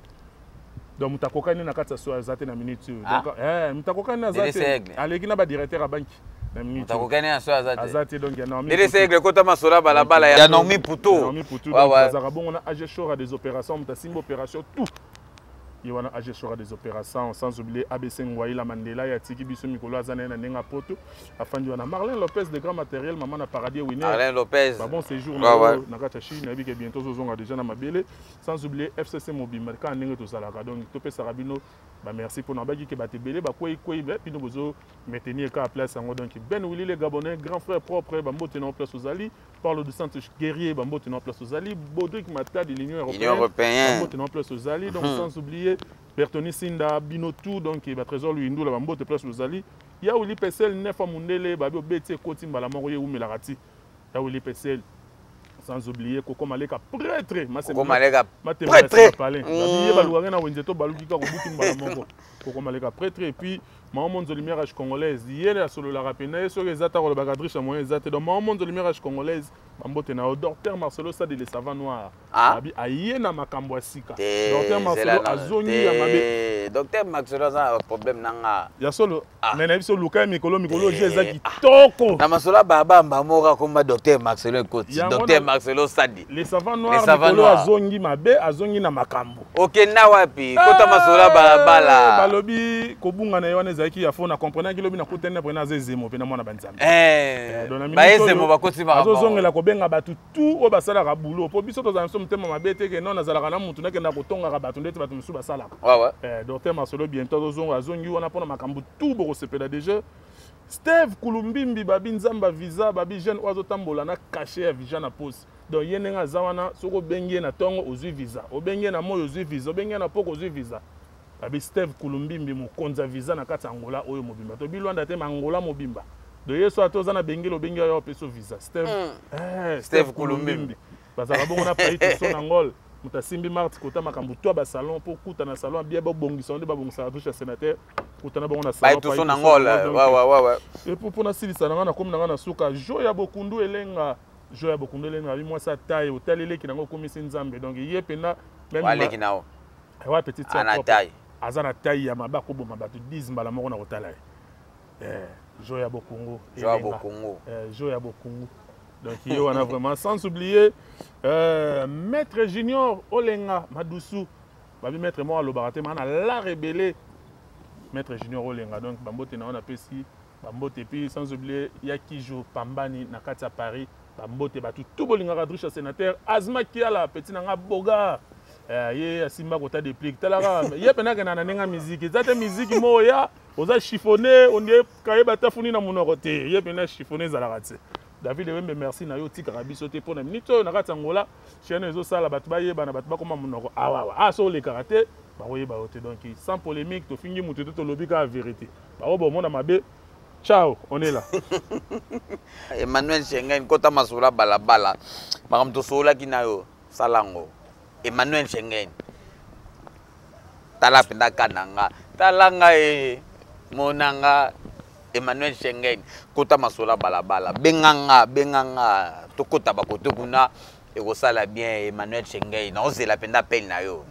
Donc moto akokani na kati ya soyo aza te na minute oyo. Donc moto akokani aza te, aleki na badirecteur ya banki na minute. Akokani na soyo aza te, aza te. Donc ya Naomi, DDC Aigle, kota masola balabala ya Naomi Putu. Naomi Putu. Donc azalaka bongo na AG Shora des opérations, moto asimbi opération tout ye wana, AG Shora des opérations. Sans oublier ABC Ngwaila Mandela, ya atiki biso mikolo, aza na ye na ndenge ya poto, afandi wana. Marlin Lopez de Grand Matériel, mama na Paradis Winner. Marlin Lopez. Ba bon séjour na na kati ya Chine, nayebi ke bientôt ozozonga déjà na mabele. Sans oublier FCC mobimba, kaka ndenge tozalaka. Donc topesaka bino bamerci mpona baki ke bato ebele bakwei kwei, bino bozo maintenir kaka place yango. Donc Ben Willy le Gabonais, grand frère propre, bambote na place ozali. Parle de Centre Guerrier, bambote na place ozali. Baudric Matadi, l'Union européenne, bambote na place ozali. Donc sans oublier Bertoni Sinda, bino tout. Donc batrésor Luyindula, bambote place ozali. Ya Wili Pesel, nefa mundele, babi obeti ekoti mbala moko, ye wumelaka ti ya Wili Pesel. Sans oublier Koko Maleka prêtre. Koko Maleka prêtre. Palin babi ye balukaka na wenze to baluki kaka kobuki mbala moko, Koko Maleka prêtre. Et puis Mama Monzo Lumière H congolaise, ye asololaka mpena ye soki eza ta kolobaka Drisha moyen eza te. Donc Mama Monzo Lumière H congolaise, bambote na yo. Docteur Marcelo Sadi le savant noir, abi aye na makambo ya sika. Docteur Marcelo azongi ya mabe. Docteur Marcelo aza na problème na nga. Ya solo, mais na biso luka ya mikolo mikolo oyo eza kitoko. Na masolo babamba moko akomba docteur Marcelo ekoti, docteur Marcelo Sadi. Le savant noir, mikolo azongi mabe, azongi na makambo. Okenda wapi? Kota masolo balabala. Balobi kobunga na ye wana ezalaki ya fo na comprenaki. Lobi nakutani na pena aza ezemo mpe na mwana banzambe. Baezemo bakoti. Azozongela kobenga bato tu oyo basalaka boulot, mpo biso tozala biso motema mabe te ke non, nazalaka na mutu nakenda kotongaka bato ndeti bato mosusu basalaka. Docteur Marcelo bientôt azozonga, azongi wana mpona makambo tu bokosepela déjà. Steve Kulumbimbi, babi nzamba visa, babi jeune oyo azotambola na cachet ya visa na poste. Donc ye ndenge aza wana, soki obengi ye na ntongo, ozwi visa, obengi ye na moi, ozwi visa, obengi ye na poko, ozwi visa. Babi Steve Kulumbimbi, mokonzi ya visa na kati ya Angola oyo mobimba, tobi Lwanda te, ma Angola mobimba. Donc ye so ata oza na bengeli, obengi oyo apesa visa. Steve, Steve Kulumbimbi. Bazalaka bongo na Pai Toso na Ngol, moto asimbi marte kota makambo to basalon, mpo kuta na salon bia babongisa nde babongisaka Touche ya Sénateur, kutana bongo na salon Toso na Ngol. Et puis mpona silisa na ngai, nakomi na ngai na suka. Jo ya Bokundu Elenga, jo ya Bokundu Elenga, abi mwasi ataye otali eleki nango, okomisi Nzambe. Donc ye mpena. Aleki nao. Wa petite. Ana taille. Aza na taille ya mabe, akoboma bato 10 mbala moko na kotala ye. Jo ya Bokungu. Jo ya Bokungu. Jo ya Bokungu. Donc ye wana vraiment. Sans oublier maître Junior Olenga Madusu, babi maître moko alobaka te, maa na lar ebele, maître Junior Olenga. Donc bambote na wana, apesi bambote. Et puis sans oublier Yakijo Pambani na kati ya Paris, bambote bato tu bolingaka Drisha Sénateur. Azma Kiala, petit na nga boga, ye asimba kota déplique, talaka ye mpena akenda na ndenge ya miziki, eza te miziki moko ya oza chiffonné, ondie kayeba tafuni na monoko te, ye mpena chiffonné ezalaka te. David Ewembe, merci na yo, otikaka biso te. Mpo na minute oyo na kati ya Ngola, chaîne ezosala bato bayebana, bato bakoma monoko awawa. A so olekaka te, bakoyeba yo te. Donc sans polémique, tofingi motu te, tolobi kaka vérité. Bango bomona mabe. Ciao, on est là. Emmanuel Schengen, kota masolo balabala, makambo tosololaki na yo, salango. Emmanuel Schengen, tala mpenza ka na nga, tala ngai, monanga. Emmanuel Schengen, kota masolo balabala, benga nga, benga nga, tokota bakote kuna, ekosala bien. Emmanuel Schengen, naozela mpenza appel na yo.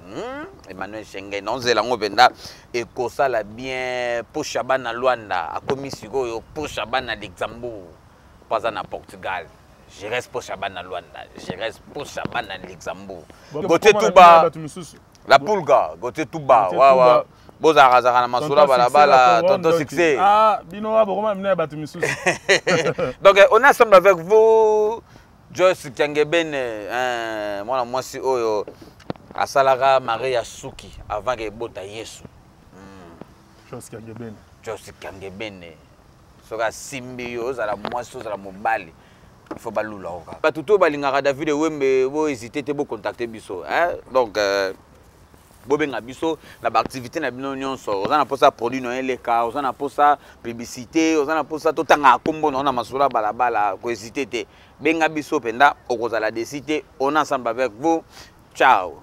Emmanuel Schengen, naozela yango mpenza, ekosala bien. Po Shaban na Lwanda akomi sikoyo, po Shaban na Luxembourg, mpo aza na Portugal. Je reste pour Chaban na Luanda, je reste pour Chaban na Luxembourg. Gauthier Touba, la Pulga, Gauthier Touba, wa wa. Bozalaka na masolo balabala, tonton succès. Ah, bino wa bokoma bino ya bato misusu. Donc on est ensemble avec vous Joyce Kiangebene, hein, mwana mwasi oyo asalaka Maria Suki avant ke ebota Yesu. Joyce Kiangebene. Joyce Kiangebene. Soki asimbi yo, ozala mwasi, ozala mobali, il faut balula yo kaka. Bato to balingaka David Ewembe, bo hésiter te, bo contacter biso, hein? Donc bobenga biso na baactivité na bino nyonso. Oza na mposa produit na yo eleka, oza na mposa publicité, oza na mposa totangaka nkombo na yo na masolo ya balabala, kohésiter te, benga biso mpenza, okozala déçu te. On est ensemble avec vous. Ciao.